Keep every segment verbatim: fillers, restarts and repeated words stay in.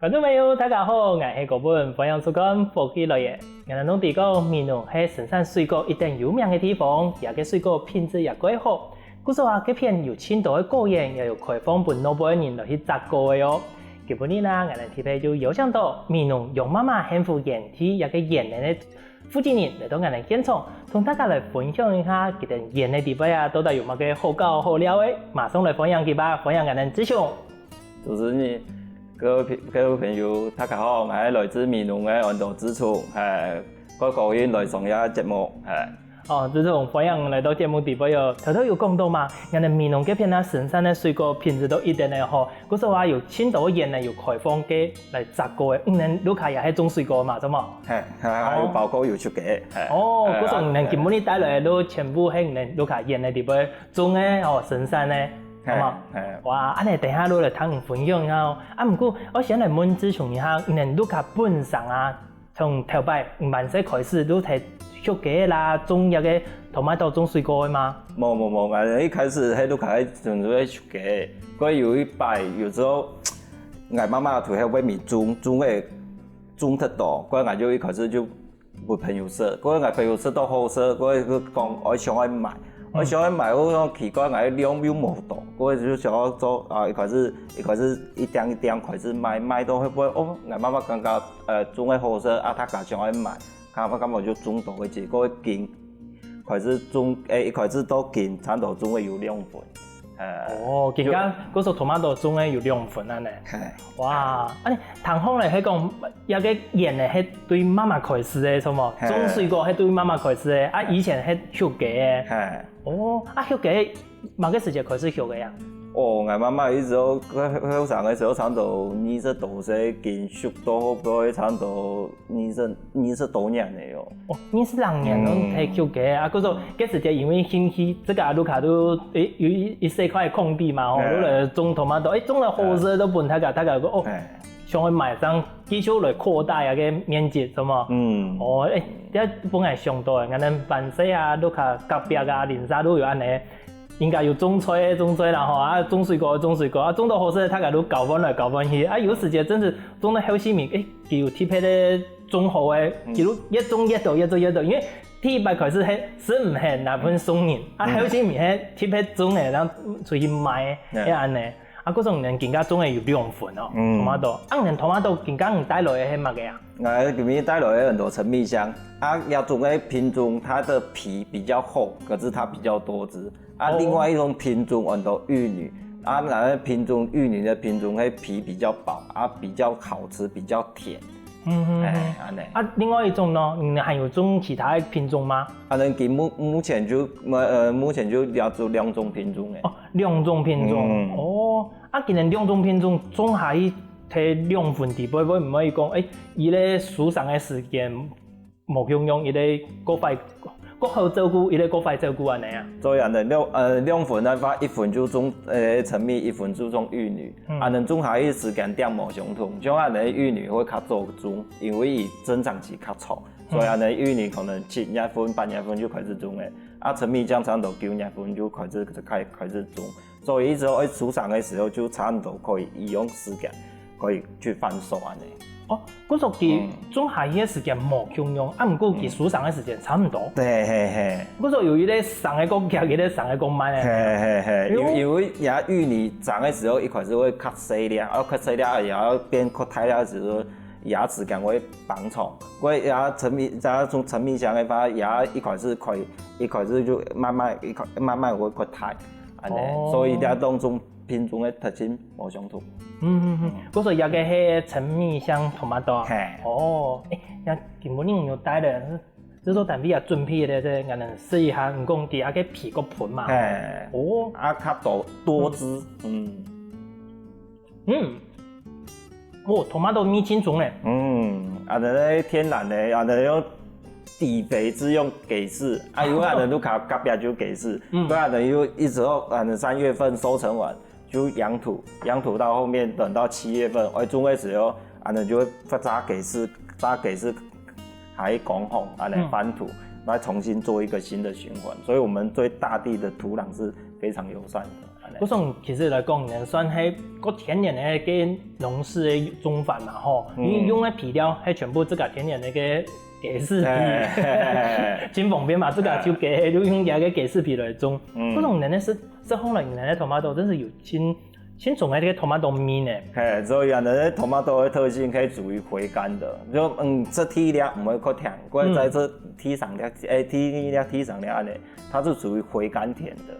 觀眾朋友，大家好，𠊎係高文，歡迎收看《福氣來了》。𠊎等都知講，美濃係生產水果一等有名个地方，這个水果品質也蓋好。故所啊，該片有盡多个果園，也有開放分外背人來去摘果个哦。今晡日啊，𠊎等特別就邀請到美濃楊媽媽幸福園地這个園內个負責人來到𠊎等現場，同大家來分享一下佢等園个地方啊，到底有麼个好搞好尞个。馬上來歡迎佢吧，歡迎𠊎等志雄。 主持人，各位朋各位朋友，大家好，𠊎係來自美濃个安到志聰，係，過高興來上這節目，係。哦，志聰，歡迎來到節目裡背哦。頭頭有講到嘛，𠊎等美濃這片啊，生產个水果品質都一等个好，故所啊有盡多園呢有開放个來摘果个，你等屋下也係種水果嘛，著無？係，還有包括有出街，係。哦，故所你等今晡日帶來个都全部係你等屋下園个裡背種个哦，生產个。 好無？哇，恁仔等下就來聽你分享一下哦。啊，毋過𠊎先來問志雄一下，你等屋下本身啊，從頭擺你還細開始就在畜雞啦，種這个tomato種水果个嗎？無無無，𠊎一開始係屋下係純粹畜雞，過有一擺有時候，𠊎媽媽就係外面種種个種忒多，過𠊎就一開始就 分朋友食，過𠊎朋友食到好食，過佢講愛想愛買，愛想愛買，𠊎講奇怪，𠊎量又無多，過就想愛做啊，一開始一開始一點一點開始賣，賣到後尾哦，𠊎媽媽感覺呃種个好食啊，大家想愛買，感覺感覺就種多个，結果緊開始種，誒，一開始到緊差毋多種个有兩分。 哦，今下故所tomato種个有兩分恁仔。哇，恁仔聽講咧，係講這个園仔係對媽媽開始个，著無？種水果係對媽媽開始个，啊以前係畜雞个。哦，啊畜雞麼个時節開始畜个啊？哦，𠊎媽媽一直都後生个時候，差毋多二十多歲，緊畜到後背差毋多 二十二十多年了喲。哦，二十零年都在畜雞啊，故所該時節因為興趣，這个屋下都誒有一一細塊空地嘛吼，就來種tomato，誒種了好食都分大家，大家講哦，想愛買，正繼續來擴大這个面積，著無？嗯，哦，誒，這分𠊎想到誒，𠊎等還細啊，屋下隔壁啊、鄰舍都有恁仔。 應該有種菜个種菜啦吼，啊種水果个種水果，啊種到好食个大家都交換來交換去，啊有時節真係種到後尾，誒，佢有特別个種好个，佢就越種越多，越種越多，因為第一擺開始係食毋忒，拿分送人，啊後尾係特別種个，然後出去賣个，係恁仔。啊故所你等今下種个有兩分哦，tomato，啊你等tomato今下你帶來个係麼个啊？𠊎今日帶來个安到陳蜜香，啊這種个品種，它的皮比較厚，可是它比較多汁。 啊另外一種品種安到玉女，啊𠊎个品種玉女个品種，係皮比較薄，啊比較好吃，比較甜。嗯嗯，誒，恁仔。啊另外一種呢，你還有種其他个品種嗎？啊，𠊎等今目目前就呃目前就了解兩種品種誒。哦，兩種品種。哦，啊今下兩種品種種下去，在兩分裡背會毋會講，誒，佢个收成个時間 無共樣，一个較快，較好照顧，一个較快照顧恁仔啊。所以恁仔兩呃兩分个話，一分就種呃陳蜜，一分就種玉女，恁仔種下去時間點無相同。像恁仔玉女會較早種，因為佢生長期較長，所以恁仔玉女可能七月份、八月份就開始種了，啊陳蜜這樣差毋多九月份就開始開開始種。 所以一直愛收成个時候就差毋多可以一樣時間可以去販售恁仔。哦，故所佢種下去个時間無共樣，啊毋過佢收成个時間差毋多。對，嘿嘿。故所有一个生个較遽，一个生个較慢个。嘿嘿嘿，因因為這玉女長个時候一開始會較細粒，啊較細粒也要變較大粒个時候，也時間會放長。所以也陳蜜，這種陳蜜香个話，也一開始可以，一開始就慢慢一開慢慢會較大。 恁仔，所以這兩種品種个特性無相同。嗯嗯嗯，故所這个係陳蜜香tomato啊。嘿。哦，誒，這今晡日有帶个，製作單位也準備个，這𠊎等試一下，毋過佢這个皮較薄嘛。嘿。哦。啊較多多汁。嗯。嗯。 哦，tomato味盡重呢。嗯，啊，恁仔天然个，啊，恁仔用底肥質用雞屎，啊，因為啊，恁仔屋下隔壁就雞屎，嗯，所以啊，恁仔又一直到啊，恁仔三月份收成完就養土，養土到後面等到七月份，愛種个時候，啊，恁仔就會再炸雞屎，炸雞屎還講吼，啊，恁仔翻土，來重新做一個新的循環，所以我們對大地的土壤是非常友善的。故所其實來講，你算係較天然个農事个種法嘛吼，因為用个肥料係全部自家天然个雞屎皮，真方便嘛，自家就雞就用佢个雞屎皮來種。故所你个食食起來，你个tomato真係有真真正个tomato味呢。嘿，所以啊，你个tomato个特性可以屬於回甘个，就嗯，這第一粒毋會較甜，過再這第三粒，誒，第二粒、第三粒恁樣。 它是屬於回甘甜的。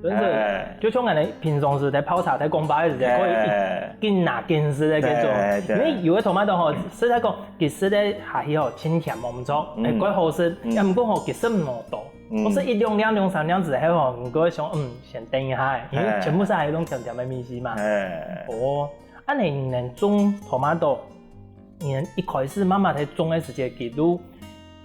真的，就像恁樣平常時在泡茶、在講話个時節，可以緊拿緊食个該種。因為有个tomato吼，實在講，佢食个下去吼，清甜無毋著，誒，蓋好食。也毋過吼，佢食毋多，我食一兩兩兩三兩之後吼，毋過想，嗯，先等一下，因為全部係該種甜甜个味緒嘛。哦，恁樣你能種tomato， 你一開始媽媽在種个時節，佢都，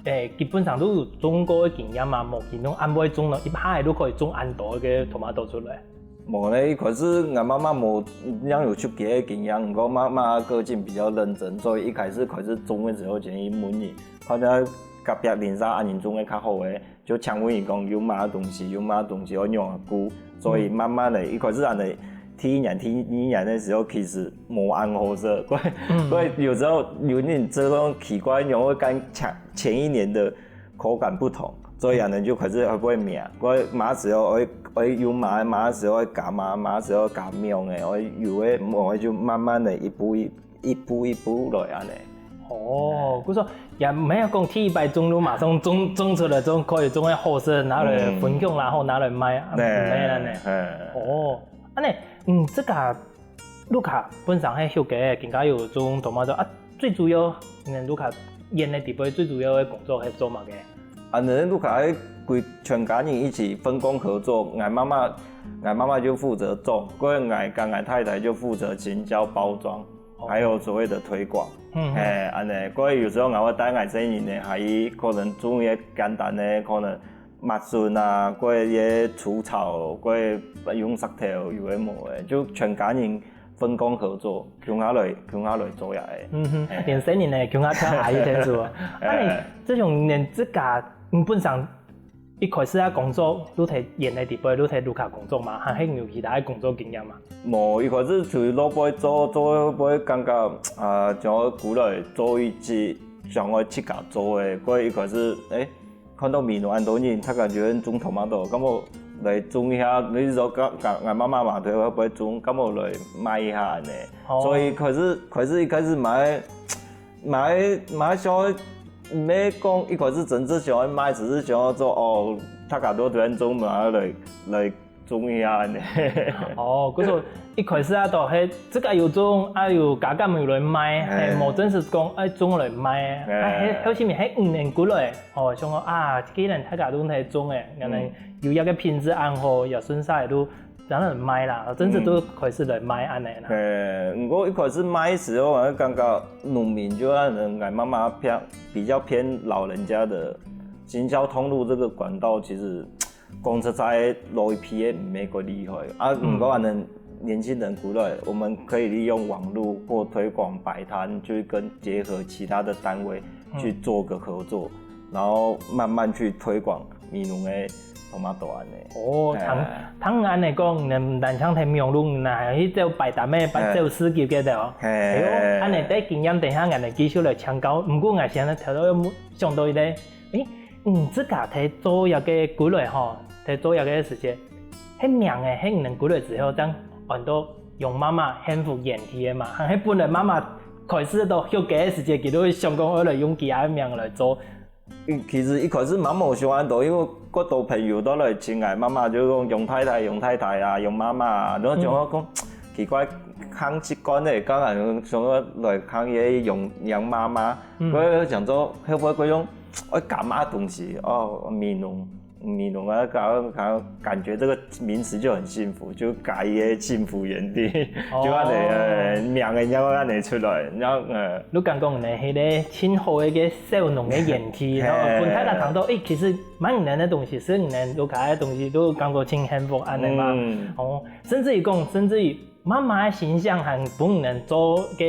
誒，基本上都有種過个經驗嘛，無佢恁會種咯，一下就可以種恁多个tomato出來。無呢，一開始𠊎媽媽無恁有出家个經驗，毋過媽媽個性比較認真，所以一開始開始種个時候，就去問人，看下隔壁鄰舍恁樣種个較好个， 就請問佢講有麼个東西，有麼个東西愛仰仔顧，所以慢慢个，一開始恁樣，第一年、第二年个時候，其實無恁好食，過過有時候有點這種奇怪，仰會跟前前一年的口感不同，所以恁樣就開始會毋會命，過麼个時候愛愛有麼个，麼个時候愛加麼个，麼个時候加麼个，愛有个無个就慢慢个一步一一步一步來恁樣。 哦，故所也毋係講第一擺種就馬上種種出來，種可以種个好食，拿來分享啦，吼，拿來賣，毋係恁樣。哦，恁樣，嗯，這個Luca本身係畜雞，更加有種tomato啊，最主要，嗯，Luca現在底背最主要个工作係做麼个？ 啊，恁樣就係歸全家人一起分工合作。𠊎媽媽，𠊎媽媽就負責種，過後𠊎跟𠊎太太就負責行銷包裝，還有所謂的推廣。嗯，嘿，恁樣，過後有時候𠊎會帶𠊎細人呢，還可能種一些簡單的，可能麥筍啊，過後一些除草，過後用石頭有的無的，就全家人分工合作，共下來，共下來做呀。嗯哼，連細人呢，共下跳下去天主。啊，你這種連自家，你本身一開始啊工作，都在園个底背，都在Luca工作嘛，還係有其他个工作經驗嘛？無，一開始就落背做，做落背感覺啊，想愛過來做一隻想愛自家做个，過一開始，誒， 看到美濃恁多人，大家就種tomato，該無來種一下，你說剛剛俺媽媽嘛，對，會不會種，該無來賣一下恁樣。所以開始開始一開始買買買想，毋係講一開始真正想要賣，只是想要做哦，大家都在種嘛，來來種一下恁樣。哦，故所一開始啊，都係自家有種，啊有加減有來賣，係無真實講愛種來賣，啊係後尾係五年過來。 哦，想講啊，既然大家都在種誒，原來有一個品質恁好，也順勢都拿來賣啦，真正都開始來賣恁樣啦。誒，毋過一開始賣時候，好像感覺農民就恁樣，俺媽媽偏比較偏老人家的行銷通路這個管道，其實講實在，老一輩个毋係過厲害啊。毋過恁樣年輕人過來，我們可以利用網路或推廣擺攤，去跟結合其他的單位， 去做個合作，然後慢慢去推廣美濃个tomato恁樣。哦，聽聽恁樣講，你毋單淨在網路，你還去走擺攤个，擺走市集个哦。哎喲，恁樣个經驗，等下𠊎等繼續來請教。毋過𠊎先頭先想到一個，誒，你自家在做這個歸類吼，在做這個時節， 係名誒，係你等歸類之後，正安到養媽媽幸福園地个嘛？還係本來媽媽開始到畜雞个時節，佢都會想講愛來用佢个名來做。其實一開始嘛無想恁多，因為過多朋友都來尋𠊎媽媽，就講養太太、養太太啊、養媽媽啊，然後想講奇怪，看習慣了，當然想要來看佢養養媽媽，所以想說會不會過用愛加麼東西哦，美濃。 美濃啊，感感感覺這個名詞就很幸福，就加一個幸福園地，就恁樣，呃，名个然後恁樣出來，然後呃，你感覺呢，係個盡好个一個小農个園地，然後分大家聽到，誒，其實買你个東西，食你个屋下个東西，都感覺盡幸福恁樣嘛。哦，甚至於講，甚至於 媽媽个形象還分你等做个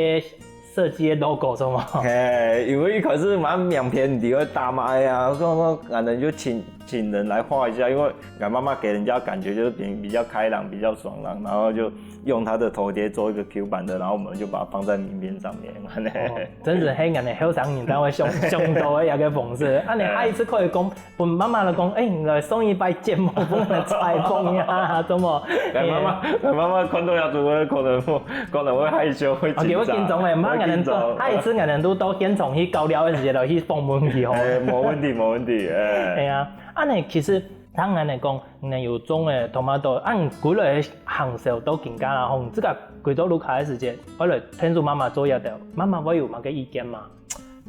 設計个logo，係無？嘿，因為一開始嘛名片裡會打賣啊，講講，恁樣就請请人来画一下，因为俺妈妈给人家感觉就是比比较开朗、比较爽朗，然后就用她的头贴做一个 Q 版的，然后我们就把它放在名片上面。哦，真是係恁樣後生人才會想想到个一个方式。啊，你下一次可以講，分媽媽來講，哎，你來上一擺節目，分人採訪呀，怎麼？俺妈妈，俺妈妈看到要主播可能会可能会害羞，会啊，佢會緊張咧，毋怕，会紧张。下一次俺都到現場去搞了个時節，來去訪問佢吼。哎，没问题，没问题，哎。哎呀，啊呢，其實當然來講，你有種个tomato，啊，你歸來行銷到今下啦，吼，你自家歸到屋下个時節，愛來聽手媽媽做這兜，媽媽會有麼个意見嗎？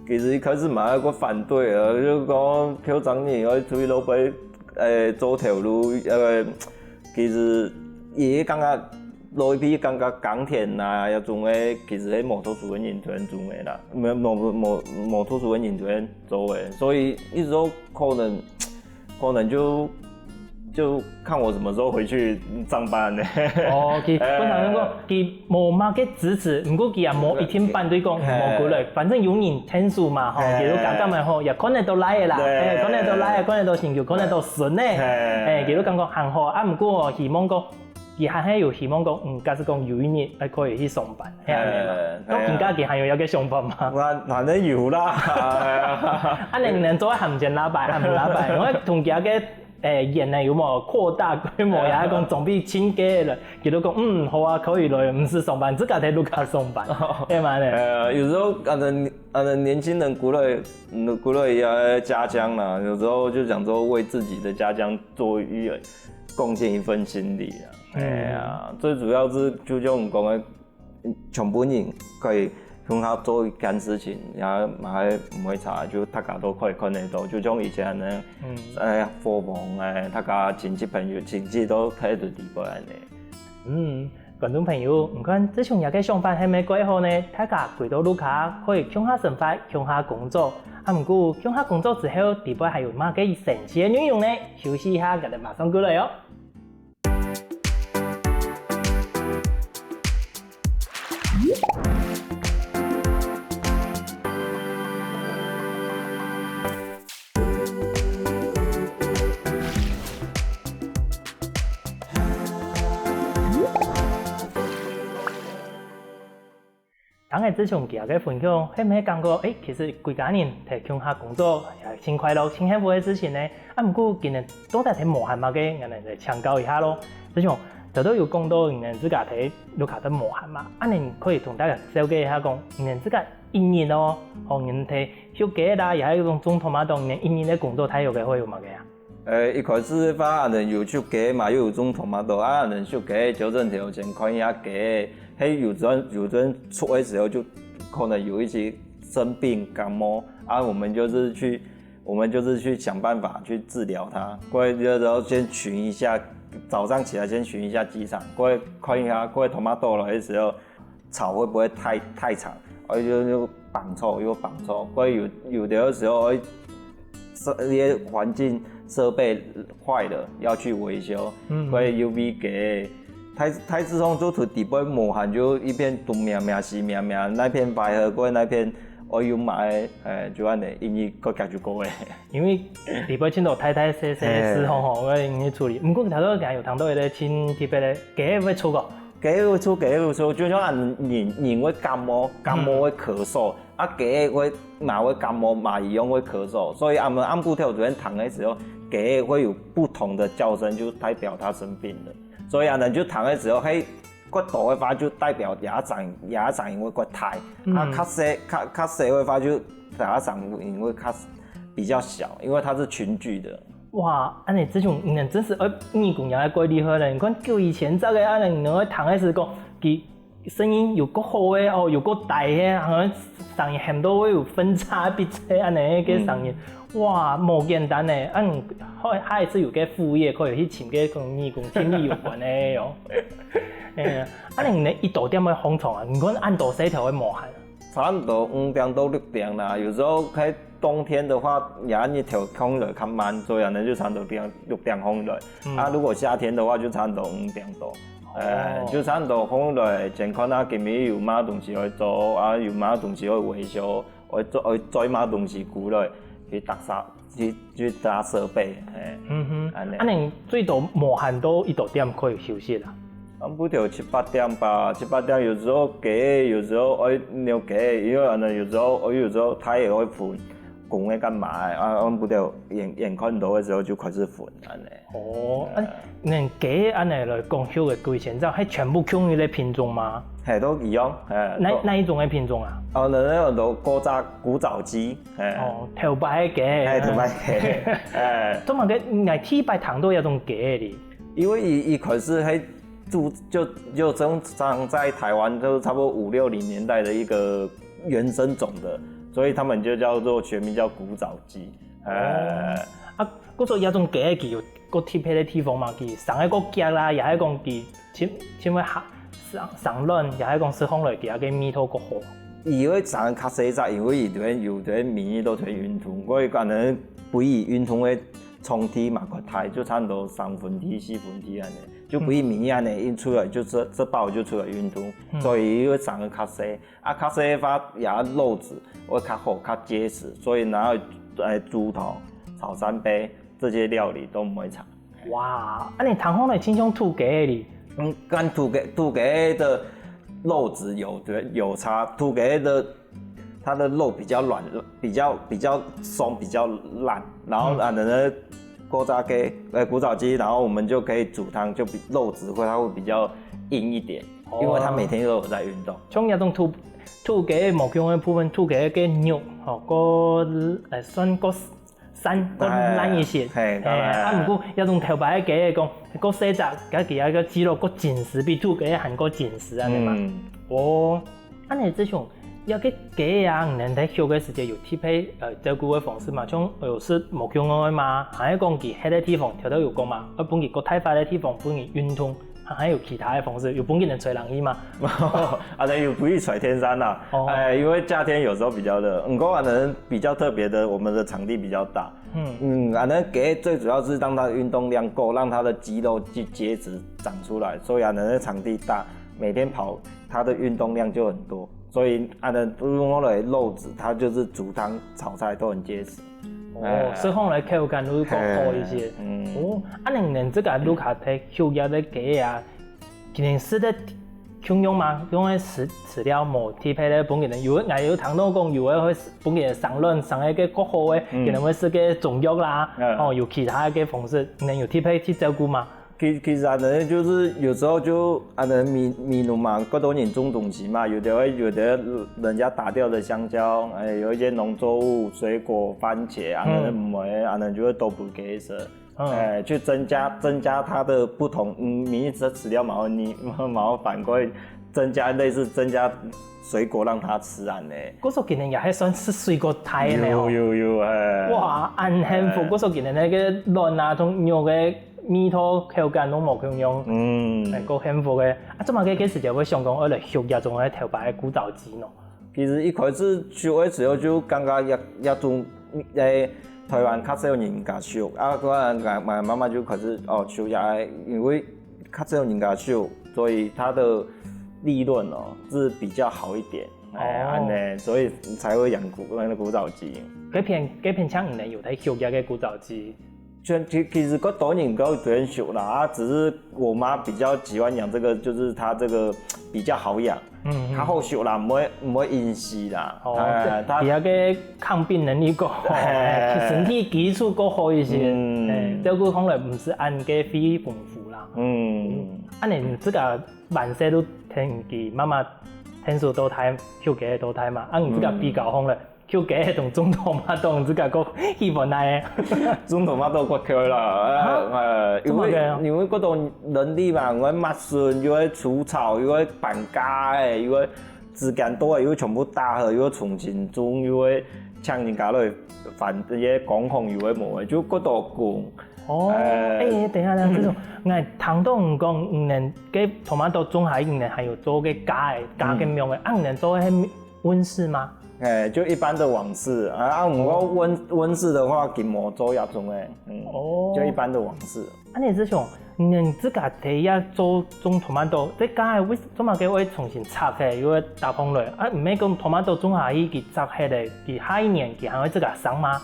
其实一开始嘛，有个反对啊，就讲校长你要出去路边，呃，做头路，呃，其实也感觉落去感觉耕田啊，那种个，其实迄无读书个人全做个啦，没没没没读书个人全做个，所以一直都可能可能就就看我什么时候回去上班呢。哦，佢本身講佢無麼个支持，毋過佢也無一定反對講無歸來，反正有人聽手嘛，吼，佢都感覺嘛吼，也看得到來个啦，哎，看得到來个，看得到成就，看得到順个，哎，佢都感覺還好啊。毋過希望講，佢還係有希望講，嗯，假使講有一日還可以去上班，係啊，到今下佢還有一个想法嘛。那反正有啦。啊，你能做个行政老板，行政老板，因为同佢个 诶，園呢有無擴大規模呀？講準備清潔了，佢都講嗯好啊，可以了，毋使上班，自家在屋下上班，係嘛呢？呃，有时候可能可能年轻人过来，嗯，过来也家乡啦，有时候就想说为自己的家乡做一贡献一份心力啊。哎呀，最主要是就像我讲的，全部人可以共下做一件事情，也嘛毋会差，就大家都可以看得到，就像以前呢，哎，伙房哎，大家亲戚朋友亲戚都开始底背安尼。嗯，观众朋友，你看这种样个想法还没过好呢，大家回到屋下可以共下生活，共下工作。啊，毋过共下工作之后，底背还有么个神奇的内容呢？休息一下，我们马上过来哦。 聽个志雄佢个分享，係毋係感覺，誒，其實歸家人在共下工作，也盡快樂、盡幸福个事情呢？啊，毋過今日到底在無閒麼个，𠊎等來請教一下咯。志雄，頭頭有講到你等自家在屋下在無閒嘛，啊，你可以同大家紹介一下講，你等自家一日哦，吼，你等在畜雞啦，也係一種種tomato，你等一日个工作大約个會有麼个啊？ 呃，一开始个话，俺们有畜鸡嘛，又有种tomato啊，俺们畜鸡就整天有先看一下鸡，嘿，有阵有阵出的时候就可能有一些生病感冒啊，我们就是去我们就是去想办法去治疗它。过来的时候先巡一下，早上起来先巡一下鸡场，过来看一下，过来tomato来的时候， 草会不会太太长，而且又绑错又绑错，所以有有的时候会设一些环境设备坏了要去维修，嗯，所以有味给。太太自从做出底部无限，就一片东咩咩西咩咩，那片白河过那片，我有买，哎，就安尼，因为个价就够诶。因为底部青头太太细细时候吼，我因为处理。不过头头讲有谈到一个青特别的，给会出个。 雞會出雞會出，就像人人會感冒，感冒會咳嗽，啊雞會嘛會感冒嘛一樣會咳嗽，所以俺們暗晡頭昨天躺的時候，雞會有不同的叫聲，就代表它生病了。所以啊，人就躺的時候，嘿，骨頭的話就代表牙長牙長因為骨太，啊較細較較細的話就牙長因為較比較小，因為它是群聚的。 哇，安尼這種人真是，呃，耳公也愛怪厲害了。你看，久以前早个安尼，你會聽个時講，佢聲音有夠好个哦，有夠大个，好像聲音喊到會有分叉比賽安尼个聲音，哇，無簡單呢。啊，你下下一次有个副業，可以去尋个跟耳公聽力有關个哦。哎呀，啊，你呢，一到點會䟘床啊？你看恁多歲頭會無閒啊？ 差毋多五點到六點啦，有時候開冬天的話，也日頭空了較慢，所以呢就差不多六點六點空了。啊，如果夏天的話，就差不多五點多。哎，就差不多空了，先看下今日有麼東西愛做，啊，有麼東西愛維修，愛做愛載麼東西過來。去搭設去去搭設備，嘿，嗯哼，恁呢。啊，你最多無閒到幾多點可以休息啊？差不多七八點吧，七八點有時候雞，有時候愛扭雞，因為恁呢有時候有時候佢也會分公个幹嘛个，啊，差不多眼眼看到个時候就開始分恁呢。哦，啊，你雞恁呢來講，畜个幾千隻，係全部共一个品種嗎？嘿，都一樣，嘿，哪哪一種个品種啊？哦，那那種都古早古早雞，嘿。哦，頭擺个雞。哎，頭擺个，哎。做麼个𠊎第一擺聽到這種雞哩？因為佢佢可是係住就就生長在台灣，就差不多五六零年代的一個原生種的，所以他們就叫做全名叫古早雞。哎，啊，故所這種雞佢有个特別个地方嘛，佢生个个遽啦，也係講佢盡盡會下生生卵，也係講食起來佢个味道个好。佢會生較細隻，因為佢有个有个米都在運動，所以可能比佢運動个場地嘛較大，就差不多三分地、四分地恁呢，就比米恁呢一出來就這這包就出來運動，所以會生个較細。啊，較細个話，佢个肉質會較好、較結實，所以拿來來煮湯、炒三杯這些料理都毋會差。哇，恁呢聽起來親像土雞哩。嗯，跟土雞土雞的肉質有有差，土雞的它的肉比較軟，比較比較鬆，比較爛，然後啊，那个古早雞，呃，古早雞，然後我們就可以煮湯，就比肉質會它會比較硬一點，因為它每天都有在運動。像這種土土雞个無共个部分，土雞个肉吼，个呃算个散个爛一些。嘿，當然。啊，毋過這種頭擺个雞講，个細隻，佢个肌肉个緊實，比土雞還个緊實恁呢嘛。嗯。哦，恁呢這種，這个雞啊，你等在畜个時節有特別呃照顧个方式嘛？像有食無共个嘛？還係講佢歇个地方，頭頭有講嘛，愛分佢个大塊个地方，分佢運動。 還有其他个方式，有分佢等吹冷氣嗎？啊，對，有分佢吹電扇啦。哦。哎，因為夏天有時候比較熱，不過可能比較特別的，我們的場地比較大。嗯。嗯，啊，那雞最主要是讓它的運動量夠，讓它的肌肉去結實長出來，所以啊，那場地大，每天跑，它的運動量就很多，所以啊，那用來肉質，它就是煮湯、炒菜都很結實。 哦，哎。食起來口感會較好一些。嘿，嗯。哦，啊，恁呢這个屋下个畜个雞啊，佢等食个共樣嘛，用个飼飼料無特別个分佢等，有个𠊎有聽到講，有个會分佢等生卵，生个較好个，嗯。佢等會食个中藥啦，嗯。哦，有其他个方式，你等有特別去照顧嗎？ 其其實恁呢，就是有時候就恁呢米米農嘛，較多人種東西嘛，有的會有的人家打掉的香蕉，哎，有一些農作物、水果、番茄，恁呢毋會，恁呢就會都分雞食，嗯。哎，去增加增加它的不同，嗯，米食飼料嘛，你嘛反過增加類似增加水果讓它吃恁呢。故所佢等也還算食水果大呢哦。有有有，哎。哇，恁幸福，哎。故所佢等該个卵啊，同肉个 味道、口感攏無共樣，嗯。哎，夠幸福个。啊，做麼个該時節會想講愛來畜這種个頭擺个古早雞呢？其實一開始畜个時候就感覺這這種在台灣較少人家畜，啊，後來𠊎媽媽就開始哦畜這个，因為較少人家畜，所以它的利潤哦是比較好一點。哎，哦。恁呢，所以才會養古那個古早雞。該片該片像你等有在畜這个古早雞。 全其其實較多人較專屬啦，啊，只是我媽比較喜歡養這個，就是它這個比較好養，嗯嗯。較好畜啦，毋會毋會厭世啦。哦，哎，它佢該个抗病能力夠好，哎，哎，身體基礎夠好一些，嗯。哎，照顧起來毋使恁个費豐富啦。嗯。啊，你這个萬歲都聽佢媽媽聽說都大，畜个都大嘛，啊，你這个比較起來， 畜雞同種tomato，自家个氣氛來个。種tomato較貴啦，呃，呃，因為，做麼个啊？因為各種人力嘛，又愛抹筍，又愛除草，又愛搬家欸，又愛時間多欸，又愛全部打好，又愛重新種，又愛請人家來翻這些工項，又愛無欸，就各種工。哦，欸，等一下，等一下，這種，𠊎聽到你講，你等个tomato種下，你等還有做个加欸，加个苗欸，啊，你等做个係溫室嗎？ 欸，就一般的網室啊，啊，毋過溫溫室的話，佢無做這種欸，嗯，哦，就一般的網室。恁仔，師兄，你自家在這做種tomato，這該為做麼个會重新拆忒，又會搭上來？啊，毋係講tomato種下去，佢拆忒了，佢下一年佢還會自家生嗎？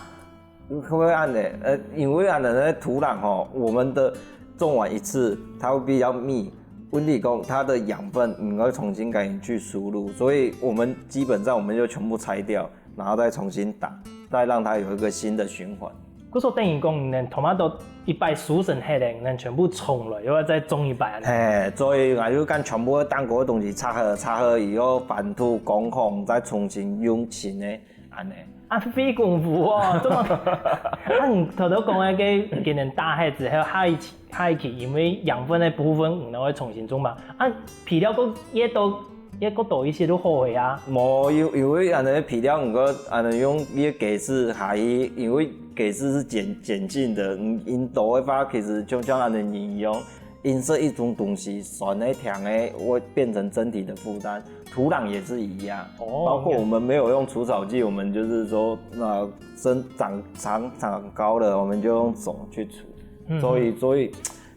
會恁仔，呃，因為恁仔个土壤吼，我們的種完一次，它會比較密，問題講它的養分你要重新給你去輸入，所以我們基本上我們就全部拆掉，然後再重新打，再讓它有一個新的循環。故所等於講，你等tomato一擺收成忒了，你等全部重來，又要再種一擺恁仔。嘿，所以啊，就將全部个當過个東西拆好，拆好以後翻土、摃孔，再重新用新个，恁仔。啊，費功夫哦，這麼，啊，你頭頭講个，今年打忒之後，下一期，下一期因為養分个部分，你會重新種嘛？啊，肥料過越多，越過多一些就好个啊。無，因因為恁仔肥料，毋過恁仔用个機制下去，因為機制是鹼鹼性的，你用多个話，其實就像恁仔泥一樣，因為一種東西，酸个、甜个，會變成身體的負擔。土壤也是一樣，哦包括我們沒有用除草劑，我們就是說，那生長長長高了，我們就用手去除。嗯所以所以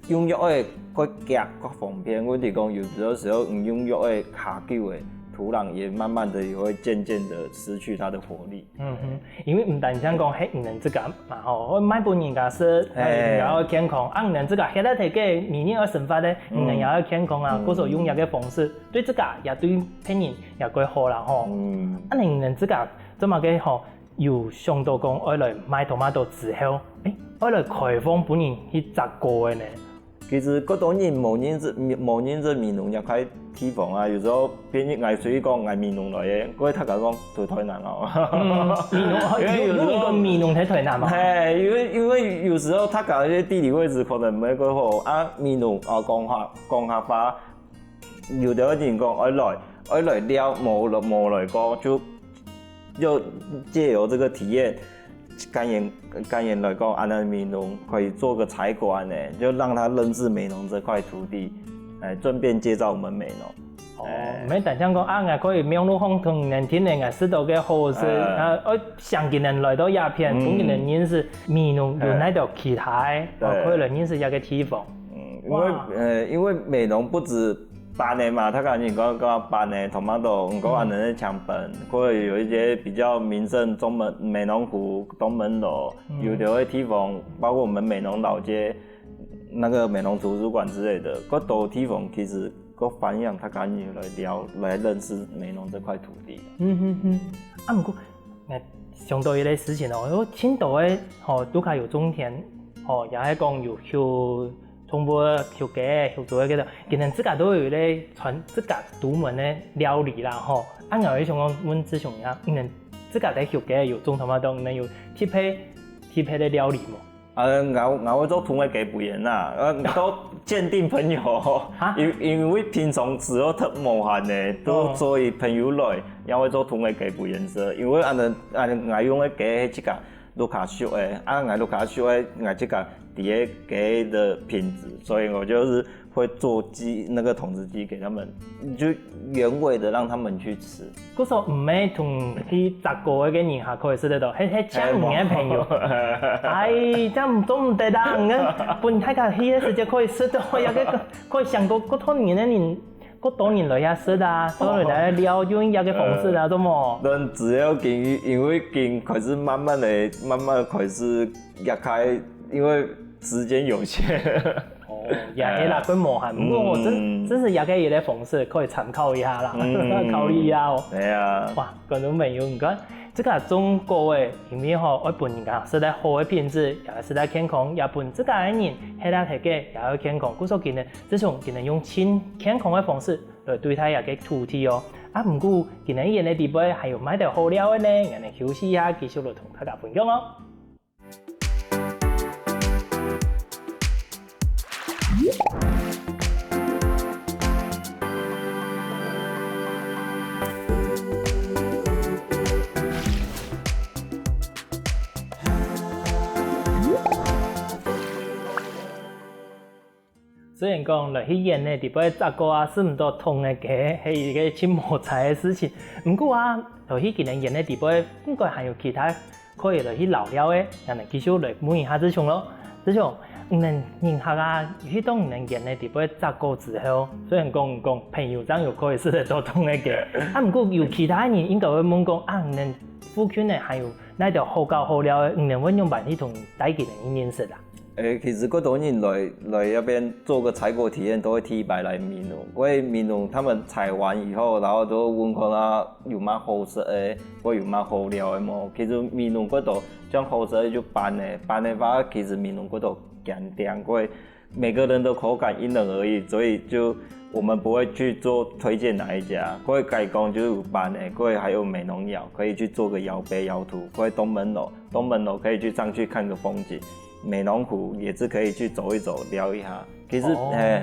用藥个較遽較方便，問題講有的時候你用藥个較久个，土壤也慢慢的也會漸漸的失去它的活力。嗯哼，因為毋單淨講係你等自家嘛吼，會賣分人家食，嘿人家會健康，啊你等自家歇在地个，每日愛生活个，你等也會健康啊，嗯故所用這个方式，對自家也對別人也較好啦吼。嗯，啊你等自家做麼个吼，有想到講愛來賣tomato之後，誒，愛來開放分人去摘果个呢？其實較多人無認識無認識美濃這塊地方啊，有時候別人愛出去講愛美濃來个，過大家講對台南哦。嗯，美濃，因為有時候有有一個美濃在台南嘛。嘿，因為因為有時候大家个地理位置可能毋會較好啊，美濃啊講客講客話，有的人講愛來愛來尞，無無來過，就就藉由這個體驗，甘願甘願來講，恁仔美濃可以做個採果恁仔，就讓他認識美濃這塊土地，哎，順便介紹我們美濃。哦，毋係單淨講啊，𠊎可以網路上同人聽人家食到个好食，嗯啊，愛想佢人來到這片，嗯同佢人認識美濃有哪兜其他个，對哦，可以來認識這個地方。嗯，因為哇呃，因為美濃不止辦个嘛，大家人講講辦个，tomato，你講恁仔个成本，或者有一些比較名勝中門、美濃湖、東門樓，嗯有的个地方，包括我們美濃老街、那個美濃圖書館之類的，較多地方其實較歡迎大家人來尞，來認識美濃這塊土地。嗯哼哼，啊，毋過，誒，想到一個事情哦，有盡多个吼，都較有種田，吼，也係講有畜寵物、畜雞、畜豬个，其實自家都有一個傳自家獨門个料理啦，吼。啊，𠊎想講問志雄一下，你等自家在畜雞有種tomato，你等有特別特別个料理無？呃，𠊎𠊎會做同个雞粄圓啦，呃，都限定朋友，因因為平常時候忒無閒个，都所以朋友來，也會做同个雞粄圓食，因為恁仔恁仔，𠊎用个雞係自家屋下畜个，啊，𠊎屋下畜个，𠊎自家知个雞个品質，所以我就是會做雞那個桶子雞給他們，就原味的讓他們去吃。故所毋係同去摘果个人下可以食得到，係係請你个朋友。哎，這樣做毋得啦，你看分大家去个時節可以食到，也可以可以想過，過多年个人，過多年來也食啊，所以來尞用這個方式啊，做麼？但只要緊，因為緊開始慢慢的、慢慢地開始壓開，因為時間有限。哦，也係啦，佢無閒，不過我真嗯真係也可以一個方式，可以參考一下啦，嗯考慮一下哦。對啊，哇，觀眾朋友，你看，這個種果誒，因為吼，愛分人家食得好个品質，也食得健康，也分自家个人，係啦，大家也要健康。故所今日，自從今日用盡健康个方式來對待這個土地哦。啊，毋過今日演个底背還有麼个好料个呢？𠊎等休息一下，繼續來同大家分享哦。 雖然講來去園仔底背摘果啊，食毋到糖个雞，係一個盡無彩个事情。毋過啊，來去佢等園仔底背，應該還有其他可以來去尞尞个，𠊎等繼續來問一下志雄咯。志雄，你等人客啊，去到你等園仔底背摘果之後，雖然講講朋友正有可以食得到糖个雞，啊，毋過有其他人應該會問講啊，你等附近个還有哪兜好搞好尞个，你等會仰般去同大家人去認識啊？誒，其實過多人來來這邊做個採果體驗，都會第一擺來美濃，因為美濃他們採完以後，然後都問看啊有麼好食个，或有麼好尞个無。其實美濃過多像好食个就粄个，粄个話其實美濃過多間店，因為每個人都口感因人而異，所以就我們不會去做推薦哪一家，可以改講就是有粄个，可以還有美濃窯，可以去做個窯杯窯土，可以東門樓，東門樓可以去上去看個風景，美濃湖也是可以去走一走，尞一下。其實，哦，嘿，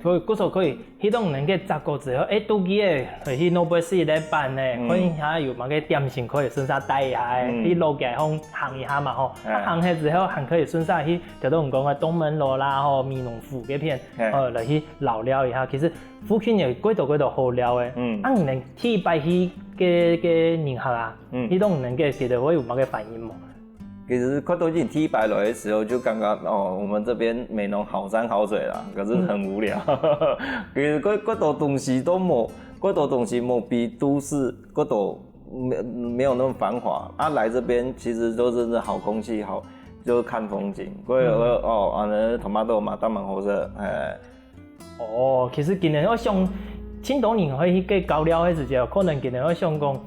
可以，故所可以，去到你等个摘果之後，誒，肚飢个，去Norbert Street个粄个，嗯，看一下有麼个點心可以順續帶一下，嗯，去老街項行一下嘛吼。啊，哎，行忒之後，還可以順續去，就像你講个東門樓啦，吼，美濃湖該片，哎，呃，來去遶尞一下。其實附近有幾多幾多好尞个。嗯，啊，你等第一擺去个个人客啊，嗯，去到你等个，佢等會有麼个反應無？其實看到你第一擺來个時候，就感覺哦，我們這邊美濃好山好水啦，可是很無聊。其實過過多東西都沒，過多東西沒比都市過多沒沒有那麼繁華。啊，來這邊其實都是好空氣，好就是看風景。過哦，啊，那tomato嘛，當然好食，哎，哦，其實今日𠊎想，盡多人會去該搞尞个時節，可能今日𠊎想講，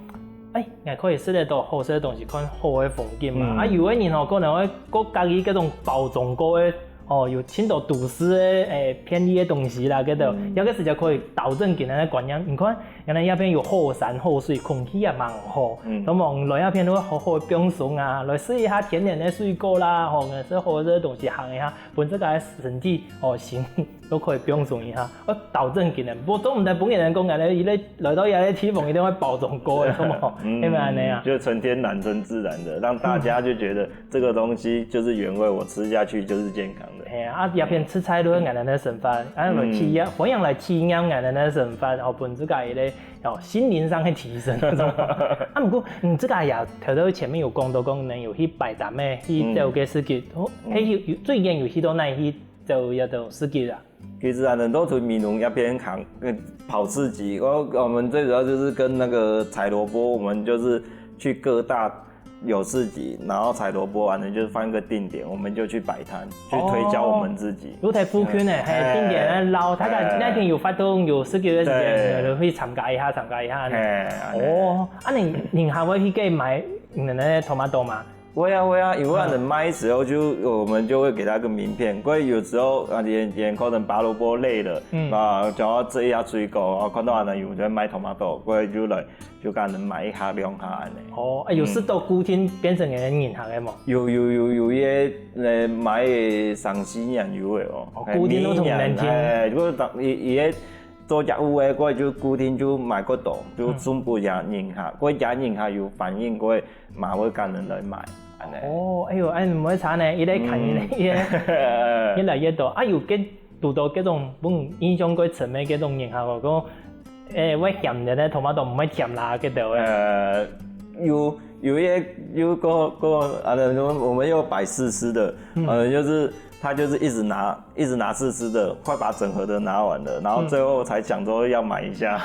哎，𠊎可以食得到好食个東西，看好个風景嘛。嗯，啊，有个人吼，可能會過介意該種包裝過个，哦，有盡多都市个，誒，便利个東西啦，該兜，嗯，有个時節可以調整今日个觀念。你看，原來這片有好山好水，空氣也蠻好，嗯，那麼來這片都會好好放鬆啊，來食一下天然个水果啦，吼，食好食个東西，行一下，分自家个身體，哦，心 都可以放鬆一下。哦，調整今日，毋過總毋得分人講，恁樣，佢來到這个地方，一定會包裝過个，好無？嗯，係毋係恁樣啊？就純天然、純自然的，讓大家就覺得這個東西就是原味，我吃下去就是健康的。係啊，啊，這片食材都係恁樣个生活，啊，來體驗，嗯，歡迎來體驗恁樣个生活，哦，分自家一個哦心靈上个提升。啊，毋過，嗯，這個也頭頭前面有講到，講能有去擺攤个，去走个市集，哦，嗯，係有有最近有去到哪去走這種市集啊？ 其實啊，很多從美濃那邊扛，呃，跑市集，我我們最主要就是跟那個採蘿蔔，我們就是去各大有市集，然後採蘿蔔完了就是放一個定點，我們就去擺攤，去推銷我們自己。哦，有在附近呢，嘿，定點啊，然後大家那天有活動、有市集个時間，就去參加一下，參加一下呢。嘿，哦，啊，你你還會去該買你的那些tomato嗎？ 會啊會啊，因為恁樣賣時候就我們就會給他個名片，所以有時候啊，也也可能拔蘿蔔累了，嗯，啊，想要這一下水果，啊，看到恁樣有人賣tomato，所以就來就跟人買一下兩下恁樣。哦，哎，有試到固定變成个人客个無？有有有有一些呃買三四年有个哦，哦，固定都同人聽。哎，如果當伊伊个 做業務个，過就固定就買過多，就送分人客，過人客有反應過，嘛會跟人來買，恁樣。哦，哎喲，哎，毋會差呢，一來看一來，越來越多。啊，有个堵到這種，嗯，印象過深个這種人客哦，講，哎，會嫌人个tomato毋會甜啦，這兜个。呃，有有一些有个个啊，我們有擺試吃的，呃，就是他就是一直拿 一直拿試吃的，快把整盒的拿完了，然後最後才想說要買一下，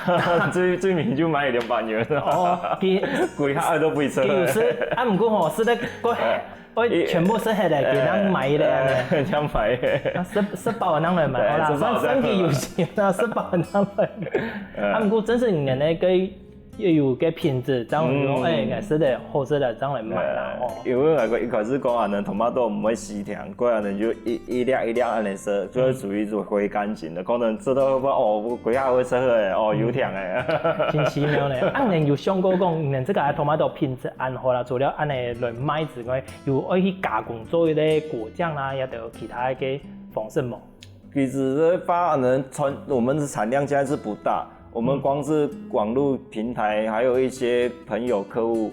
最最尾就買了兩百元。哦，佢佢下都不會吃。佢有食，啊，毋過吼，食得過，會全部食下來，佢人買咧，恁樣。呃，人買个。啊，食食飽人來買，好啦，食飽算算佢有心啊，食飽人來買。啊，毋過真係你个个 又有个品質，正會講，嗯，哎，𠊎食得好食个，正來買啦，哦。因為𠊎个一開始講恁樣，tomato毋會死甜，過恁樣就一一粒一粒恁樣食，就會屬於一種回甘型的，可能食到會哦，我歸下會食个，哦，有甜个。真奇妙呢。啊，恁樣有想過講，恁樣這個tomato品質恁好啦，除了恁樣來賣之外，有愛去加工做一個果醬啦，也都有其他个方式無？ 其實這發展的產，我們的產量現在是不大，我們光是網路平台，還有一些朋友客戶，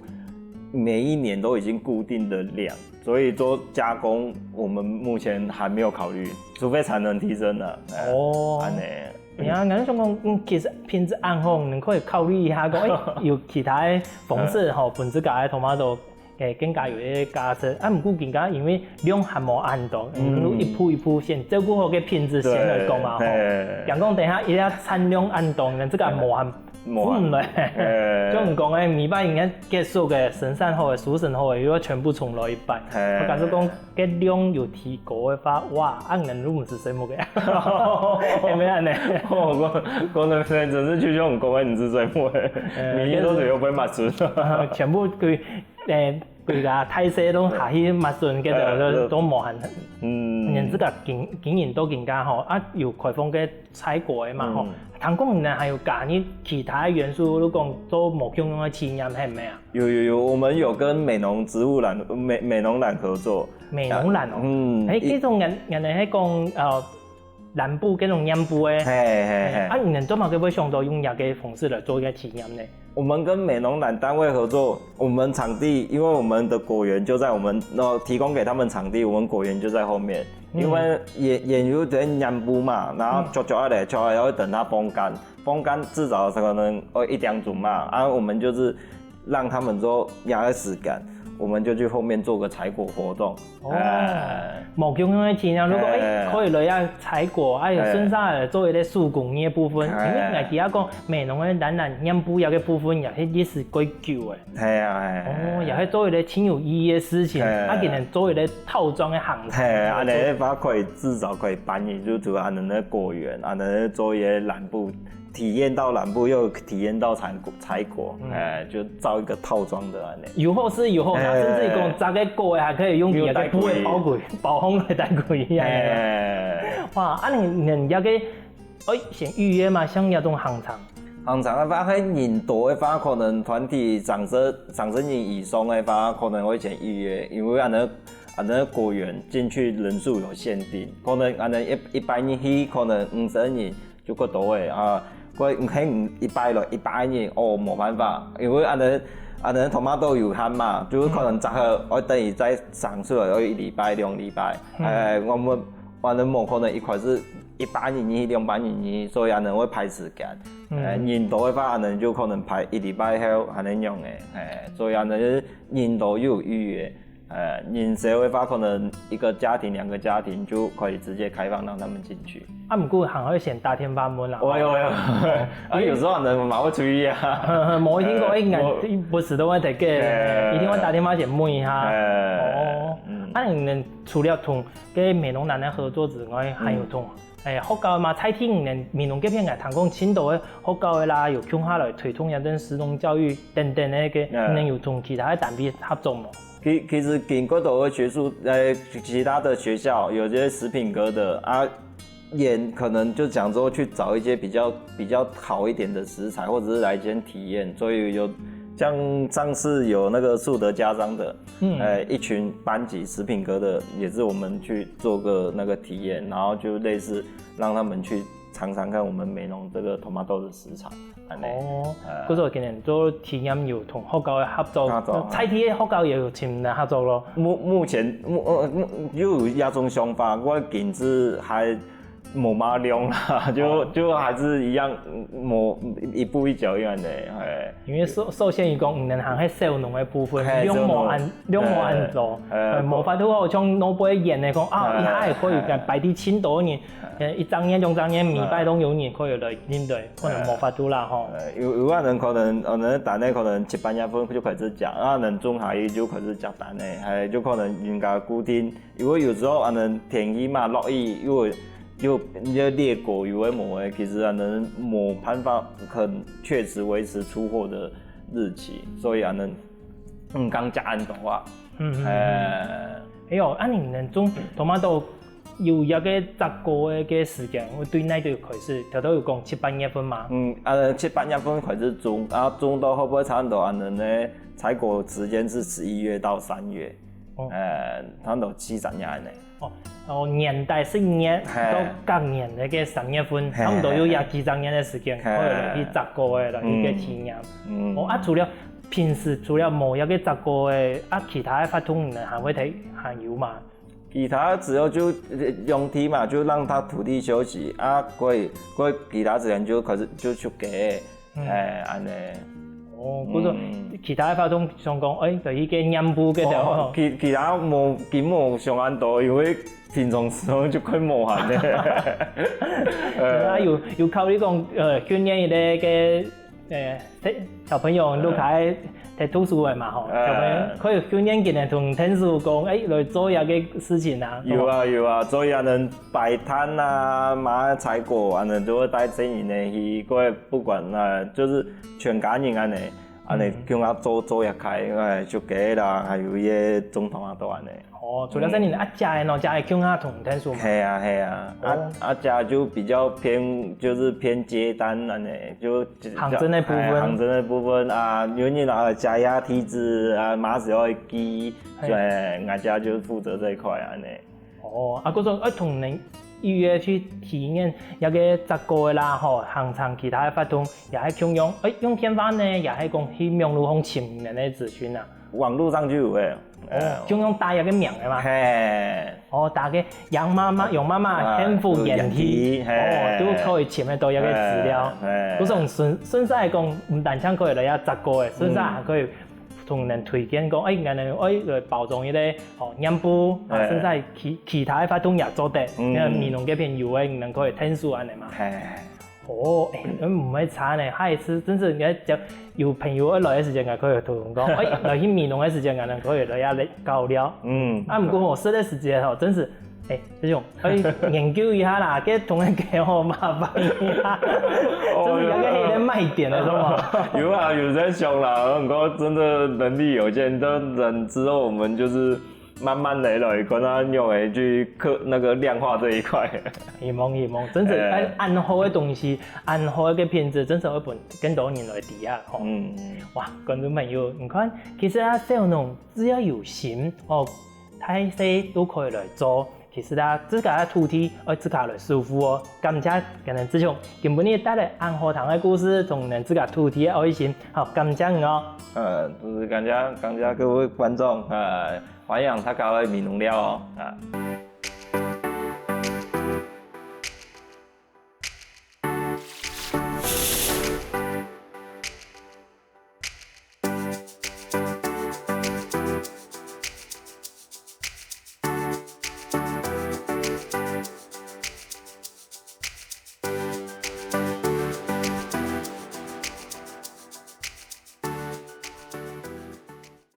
每一年都已經固定的量，所以做加工，我們目前還沒有考慮，除非產能提升了。哎，哦，恁樣。你看，𠊎想講，嗯，其實品質恁好，你可以考慮一下，講，哎，有其他个方式吼，分自家个tomato 誒，更加有一個價值。啊，毋過更加因為量還無恁多，嗯，一步一步先照顧好个品質先來講嘛，吼。對，嘿。講講等下一下產量恁多，你這個無限，無閒。毋來。欸。像你講个，尾擺應該結束个，生產好个，收成好个，又愛全部重來一擺。嘿。假使講，該量有提高个話，哇，恁樣都毋使睡目个。係毋係恁樣？哦，講，講得真係，就像你講个，毋使睡目个，欸，每日都係有分別出。全部歸，欸，歸个大細都下去抹水，該个都，欸，都無閒。嗯。連這個經，經營到今下吼，啊，有開放个 採果个嘛吼。嗯。聽講你還有加入其他个元素，你講做無共樣个企業，係毋係啊？有有有，我們有跟美濃植物染，美，美濃染合作。美濃染哦。嗯。欸，一，這種人，人家係講，呃，染布，該種染布个。嘿嘿嘿。啊，你等做麼个會想到用這个方式來做一個企業呢？ 我們跟美濃染單位合作，我們場地，因為我們的果園就在我們，那提供給他們場地，我們果園就在後面。嗯。因為園，園有在南部嘛，然後嗯。就，就要來，就要等它風乾，風乾至少可能，呃，一兩組嘛，啊，我們就是讓他們說壓在時間，我們就去後面做個採果活動。 哦，欸。無共樣个體驗，如果，欸，欸。可以來啊，採果，啊，有順續來做一個手工藝个部分，欸。因為𠊎知影講，美濃个染染染布个部分也係歷史較久个。係啊，係啊，哦，係啊。也係做一個真有意義个事情，欸。啊，竟然做一個套裝个行程。係啊，恁樣个話可以至少可以辦一，就做恁樣个果園，恁樣做一個染布 體驗到染布，又體驗到採果，採果，嗯。欸，就造一個套裝的恁樣。有好是有好啦，欸。甚至於講，摘个果仔還可以用別个布仔包起，包好來帶回去啊。欸。哇，啊你，你這个，欸，先預約嘛，像這種行程。行程个話，該人多个話，可能團體三十，三十人以上个話，可能會先預約，因為恁樣，恁樣果園進去人數有限定，可能恁樣一，一擺入去，可能五十人 就較多个啊。該，該一擺來，一擺呢，哦，無辦法，因為恁樣，恁樣tomato有限嘛，就可能摘好，愛等佢再生出來，愛一禮拜、兩禮拜。嗯。欸，𠊎等，𠊎等無可能一開始一百人去、兩百人去，所以恁樣會排時間。嗯。欸，人多个話，恁樣就可能排一禮拜後，恁樣樣个。欸，所以恁樣人多又有預約。 呃，人少个話，可能一個家庭、兩個家庭就可以直接開放讓他們進去。啊，毋過還愛先打電話問啦。會，會，會。啊，有時候人嘛會出去啊。無一定講，欸，應該無，不時都會在該，欸，一定會打電話先問一下。欸，哦，嗯。啊，你等除了同該美濃藍个合作之外，還有同，欸，學校嘛，在地你等美濃這片个，聽講盡多个學校个啦，有共下來推動這種食農教育等等个，嗯。你等有同其他个單位合作無？ 其，其實經過多个學術，呃，其他的學校有些食品科的啊，也可能就想說去找一些比較，比較好一點的食材，或者是來先體驗，所以有，像上次有那個樹德家商的，嗯。呃，一群班級食品科的，也是我們去做個那個體驗，然後就類似讓他們去嘗嘗看我們美濃這個tomato的市場。 恁樣。哦，呃。故所今年做體驗有同學校个合作，合作，在地个學校也有尋人合作咯。目，目前，目，呃，目，又有這種想法，𠊎个經費還無麼量啦，就，哦。就還是一樣，無，一步一腳樣个，嘿。因為受，受限於講，你等還係小農个部分，嘿，量無恁，小農。量無恁多，嘿，嘿，嘿，無法度好像外背个園个講，啊，嘿，一下也可以，嘿。擺在盡多个人， 呃，一隻月、兩隻月，每擺都有人可以來恁樣，可能無法度啦吼。呃，有，有个人可能，呃，可能單个可能七八月份就開始摘，啊，可能種下去就開始摘單个，還就可能人家固定，因為有時候可能天氣嘛，落雨又，又，又裂果，有个無个，其實可能無辦法很確實維持出貨的日期，所以可能，嗯，毋敢摘恁多啊。嗯，嗯，嗯。哎。哎喲，啊，你等種tomato 有一個摘果个，个時間，會對哪兜開始？頭頭有講七八月份嘛。嗯，呃，七八月份開始種，啊，種到後尾差不多恁樣呢，採果時間是十一月到三月，哦。呃，差不多七隻月呢。哦，哦，年底十一月，嘿。到隔年个，个三月份，嘿，差不多有一個幾隻月个時間，嘿，可以來去摘果个，來去个體驗。嗯。哦，啊，除了平時除了無一個摘果个，啊，其他个活動呢，還會提，還有嘛？ 其他主要就，呃，用地嘛，就讓它土地休息啊，過，過其他時間就開始就出街，嗯。哎，恁樣。哦，故所，嗯。其他个活動想講，哎，就一個染布个了哦，吼。其，其他無，根本無想恁多，因為平常時候就快無閒了。啊，有，有考慮講，呃，訓練一個个呃，小朋友都開在讀書个嘛吼，小朋友可以訓練佢等同𢯭手講，哎，來做一个事情啊。有啊有啊，做一个擺攤啊，賣菜果啊，就會帶細人仔去，過不管啊，就是全家人恁呢，恁呢共下做做一開，哎，就个啦，還有一个總統啊，都恁呢。 哦，除了這裡，啊，姐个呢，姐个共下同𢯭手嘛。係啊係啊，啊啊姐就比較偏，就是偏接單恁呢，就行政个部分。行政个部分啊，有人啊加壓梯子啊，馬上要寄，對，𠊎姐就負責這一塊恁呢。哦，啊，故所愛同人預約去體驗一个雜貨个啦吼，行程其他个活動也係共樣，哎，用電話呢，也係講去網路上尋人个資訊啊。 網路上就有个。哦，就用打一个名个嘛。嘿。哦，打个楊媽媽、楊媽媽幸福園地，哦，就可以尋得到一个資料。嘿。不是順順勢講，毋單淨可以來這雜貨个，順勢還可以同人推薦講，哎，𠊎等愛來包裝一个哦，染布，啊，甚至其其他个活動也做得，因為美濃這片有个，你等可以𢯭手恁呢嘛。嘿。 哦，哎，毋會差呢，下一次真係你愛講有朋友愛來个時間，𠊎可以同你講，哎，來去美濃个時間，𠊎等可以來這交流。嗯。啊，毋過吼，食个時間吼，真係，哎，這種，哎，研究一下啦，該同人講吼，麻煩一下，真係有个賣點个，是嗎？有啊，有在想啦，不過真的能力有限，等之後我們就是 慢慢的來，看啊，用來去克那個量化這一塊。希望希望，真係恁恁好个東西，恁好个品質，真係會分更多人來知啊吼。嗯，哇，觀眾朋友，你看，其實啊，小農只要有心哦，大細都可以來做。其實啊，自家个土地愛自家來守護哦。感謝今日志雄今晡日帶來恁好聽个故事，同人自家土地个愛心，好，感謝你哦。呃，就是感謝感謝各位觀眾，呃， 歡迎大家來美濃尞哦！啊。